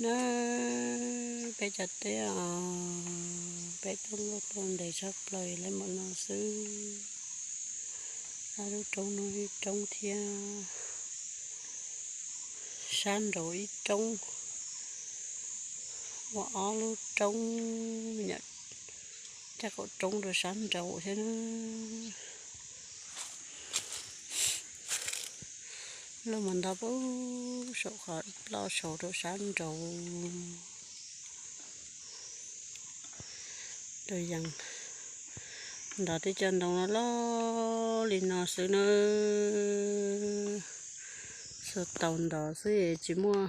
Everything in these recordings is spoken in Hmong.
Na, peb cov teb os, peb tuaj luaj tuaj ntev tshaj plaws li mus no xwb. Lub roob no ib roob thiab, sab nraud ib roob, ua ob lub roob, caj qaum roob rau sab nraud thiab na. Lub mus nto pem saum qhov ploj saud rau sab nraud. Tus yees ntov tej cov ntoo no loj li no xwb na, xuas tau ntov xwb tsis muaj,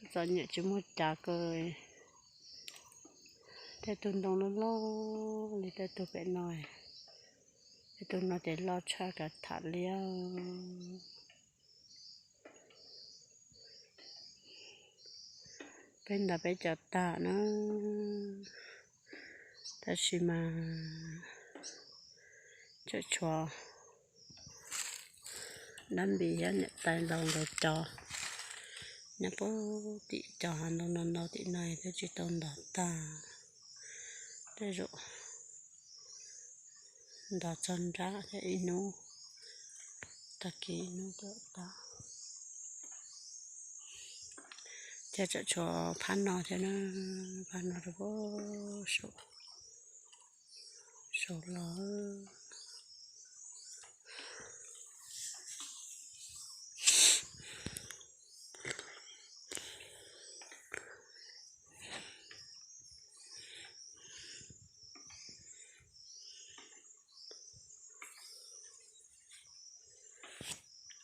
txom nyem tsis muaj cav ko. Tej tug ntoo loj loj li tej tug pem no, tej tug no ces loj tshaj kav tham li. Peb ntov peb cov tag na, tab sis mas tseem tshuav dab npis thiab niam tais laus nkawd cov nyob puag tim cov hav ntoo no ntau tim no thiab tsis tau ntov tag. Tej zaum ntov txog nrab thiab ib hnub, tag kis ib hnub tod tag. Thiab tseem tshuav phab no thiab na, phab no rau puag saum los.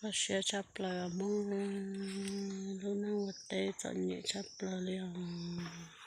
Kho siab tshaj plaws, muaj lub neej ua teb txom nyem tshaj plaws li os.